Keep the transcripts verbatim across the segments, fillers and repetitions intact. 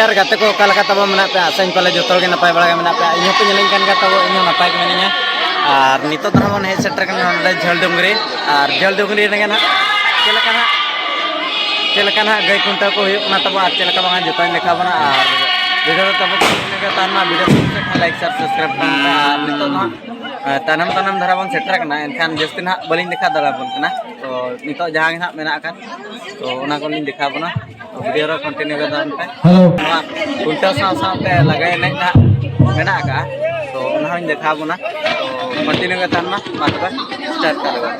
ᱟᱨ ᱜᱟᱛᱮ ᱠᱚ, ᱚᱠᱟ ᱞᱮᱠᱟ ᱛᱟᱵᱚ ᱢᱮᱱᱟᱜ ᱯᱮᱭᱟ? ᱟᱥᱟᱧ ᱯᱟᱞᱮ ᱡᱚᱛᱚ ᱜᱮ ᱱᱟᱯᱟᱭ ᱵᱟᱲᱟ ᱜᱮ ᱢᱮᱱᱟᱜ ᱯᱮᱭᱟ᱾ ᱤᱧ ᱦᱚᱸᱯᱮ ᱧᱮᱞᱤᱧ ᱠᱟᱱ ᱜᱮᱭᱟ, ᱛᱟᱵᱚ ᱤᱧ ᱦᱚᱸ ᱱᱟᱯᱟᱭ ᱜᱮ ᱢᱤᱱᱟᱹᱧᱟ᱾ ᱟᱨ ᱱᱤᱛᱚᱜ ᱫᱚ ᱱᱟᱦᱟᱜ ᱵᱚᱱ ᱦᱮᱡ ᱥᱮᱴᱮᱨ ᱠᱟᱱᱟ ᱱᱚᱰᱮ ᱡᱷᱟᱹᱞ ᱰᱩᱝᱨᱤ᱾ ᱟᱨ ᱡᱷᱟᱹᱞ ᱰᱩᱝᱨᱤ ᱨᱮᱜᱮ ᱱᱟᱦᱟᱜ ᱪᱮᱫ ᱞᱮᱠᱟ ᱱᱟᱦᱟᱜ, ᱪᱮᱫ ᱞᱮᱠᱟ ᱱᱟᱦᱟᱜ ᱜᱟᱹᱭ ᱠᱷᱩᱱᱴᱟᱹᱣ ᱠᱚ ᱦᱩᱭᱩᱜ ᱠᱟᱱᱟ ᱛᱟᱵᱚ ᱟᱨ ᱪᱮᱫ ᱞᱮᱠᱟ ᱵᱟᱝᱟ, ᱡᱚᱛᱚᱧ ᱫᱮᱠᱷᱟᱣ ᱵᱚᱱᱟ᱾ ᱟᱨ video ᱫᱚ ᱛᱟᱵᱚ ᱛᱟᱦᱮᱱ ᱢᱟ, video ᱥᱟᱵᱥᱠᱨᱟᱭᱤᱵ ᱛᱟᱵᱚᱱ ᱯᱮ᱾ ᱟᱨ ᱱᱤᱛᱚᱜ ᱫᱚ ᱦᱟᱸᱜ, ᱮ, ᱛᱟᱭᱱᱚᱢ ᱛᱟᱭᱱᱚᱢ ᱫᱷᱟᱨᱟ ᱵᱚᱱ ᱥᱮᱴᱮᱨ ᱠᱟᱱᱟ, ᱮᱱᱠᱷᱟᱱ ᱡᱟᱹᱥᱛᱤ ᱱᱟᱦᱟᱜ ᱵᱟᱹᱞᱤᱧ ᱫᱮᱠᱷᱟᱣ ᱫᱟᱲᱮᱭᱟᱵᱚᱱ ᱠᱟᱱᱟ᱾ ᱛᱚ ᱱᱤᱛᱚᱜ ᱡᱟᱦᱟᱸ ᱜᱮ ᱱᱟᱦᱟᱜ ᱢᱮᱱᱟᱜ ᱟᱠᱟᱫ, ᱛᱚ ᱚᱱᱟ ᱠᱚᱞᱤᱧ ᱫᱮᱠᱷᱟᱣ ᱵᱚᱱᱟ᱾ ᱵᱷᱤᱰᱤᱭᱳ ᱨᱮ ᱠᱚᱱᱴᱤᱱᱤᱭᱩ ᱜᱮ ᱛᱟᱦᱮᱱ ᱯᱮ᱾ ᱦᱮᱞᱳ᱾ ᱱᱚᱣᱟ ᱠᱷᱩᱱᱴᱟᱹᱣ ᱥᱟᱶ ᱥᱟᱶᱛᱮ ᱞᱟᱜᱽᱲᱮ ᱮᱱᱮᱡ ᱱᱟᱦᱟᱜ ᱢᱮᱱᱟᱜ ᱟᱠᱟᱫᱼᱟ, ᱛᱚ ᱚᱱᱟ ᱦᱚᱸᱧ ᱫᱮᱠᱷᱟᱣ ᱵᱚᱱᱟ᱾ ᱛᱚ ᱠᱚᱱᱴᱤᱱᱤᱭᱩ ᱜᱮ ᱛᱟᱦᱮᱱ ᱢᱟ᱾ ᱢᱟ ᱛᱚᱵᱮ ᱥᱴᱟᱨᱴ ᱠᱟᱜ ᱞᱮᱜᱮ᱾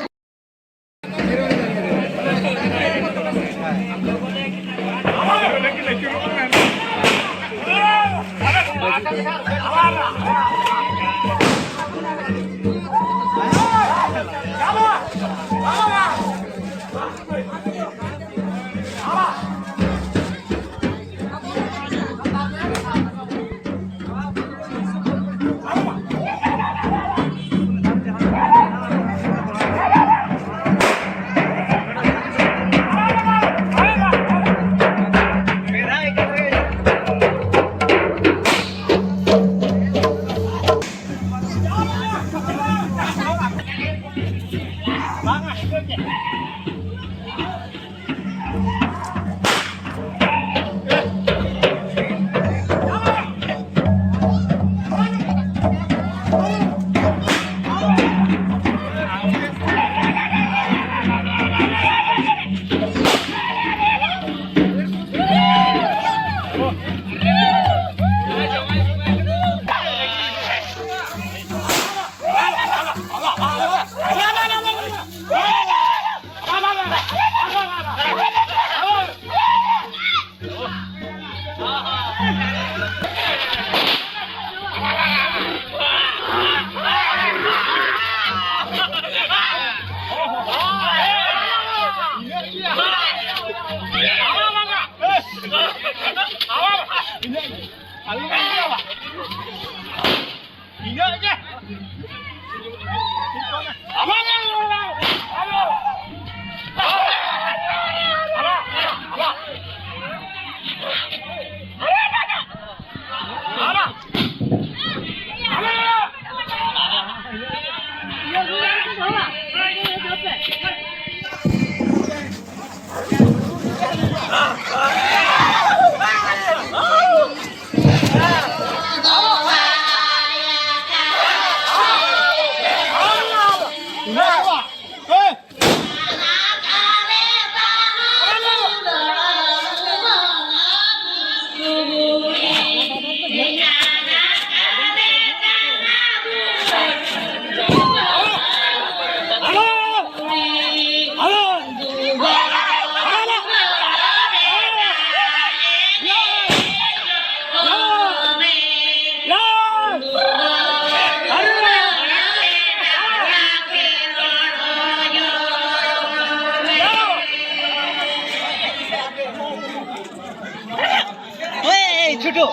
ᱦᱳᱭ, ᱪᱷᱳᱴᱩ,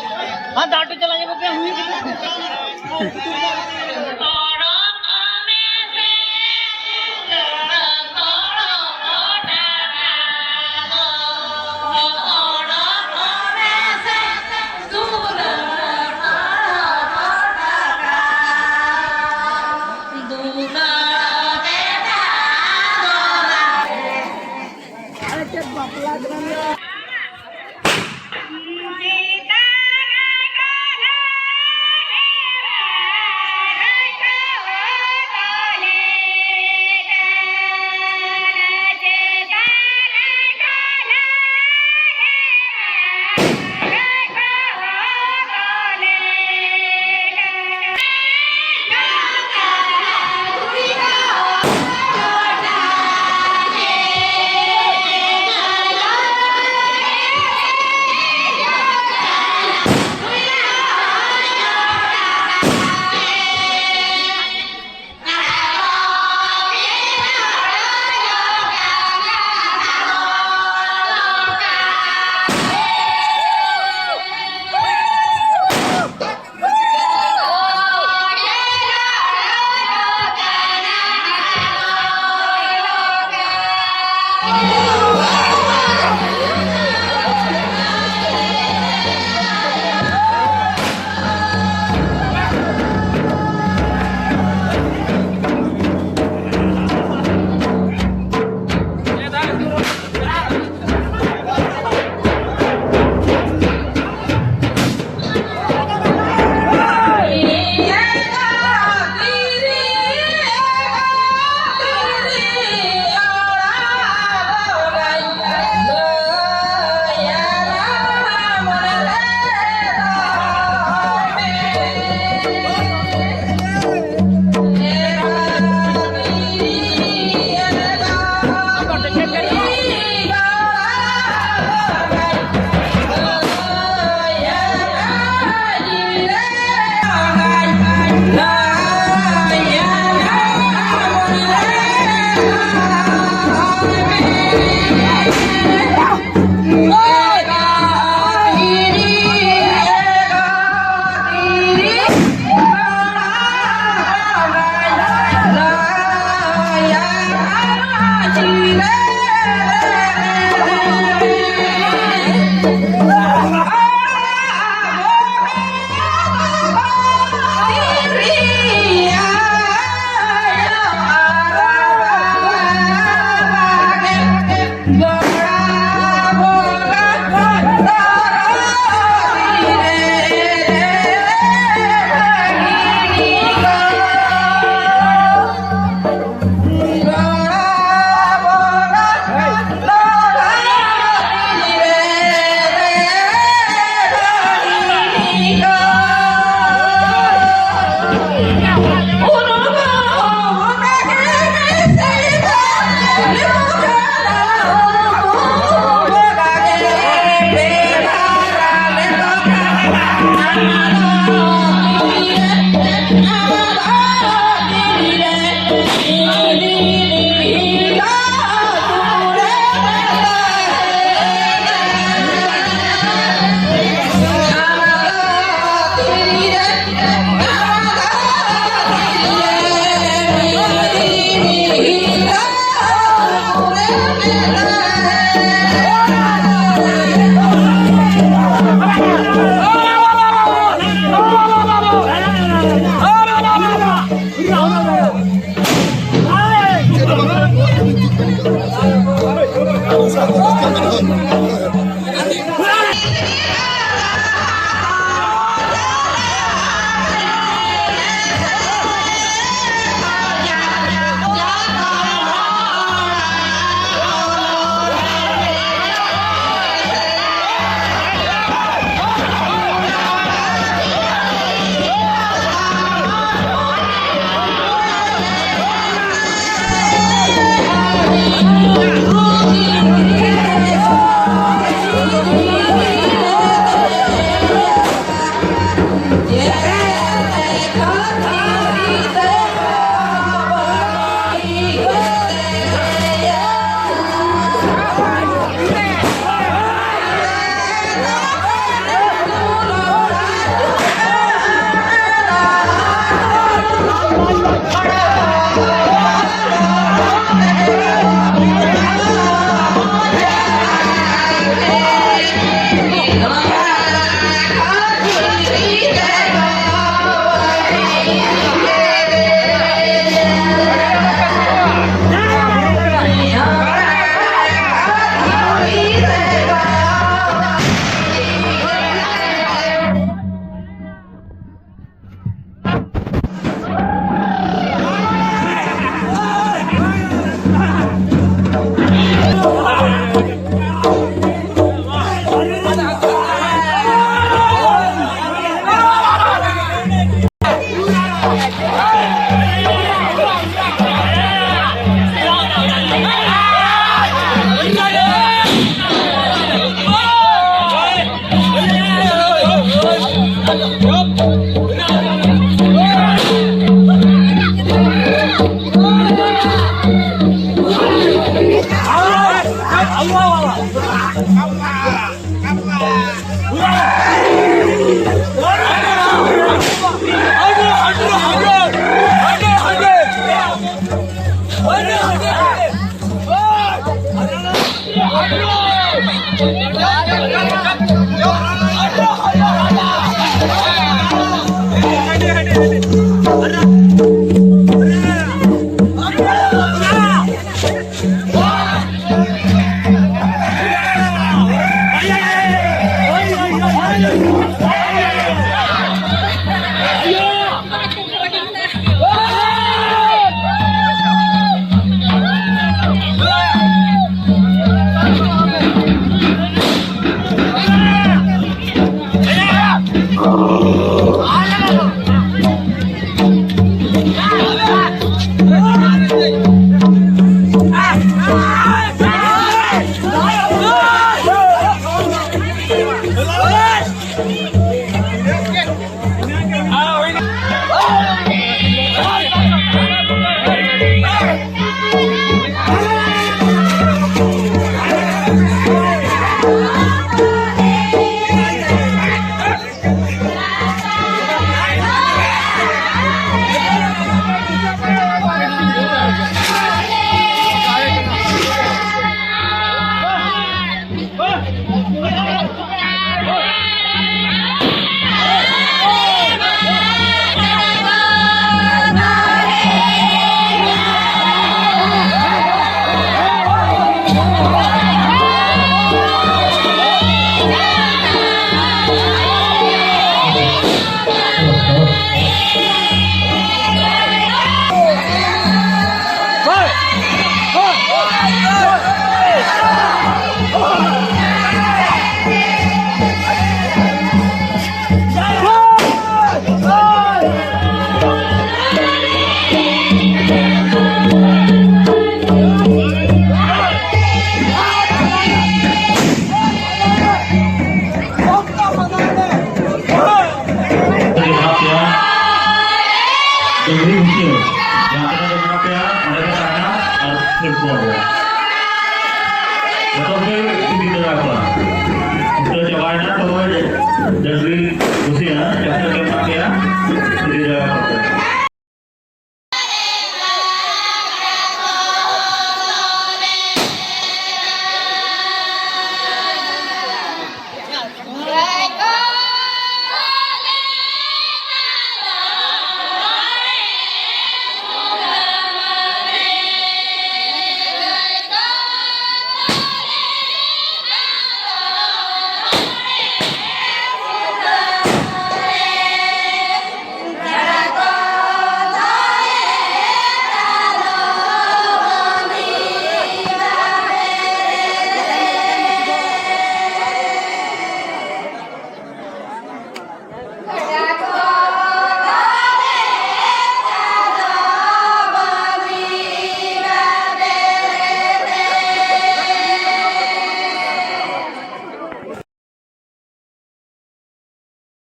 ᱦᱟᱱᱛᱮ ᱚᱴᱳ ᱪᱟᱞᱟᱜ ᱧᱮᱞ ᱯᱮ, ᱦᱩᱭ ᱠᱟᱱᱟ᱾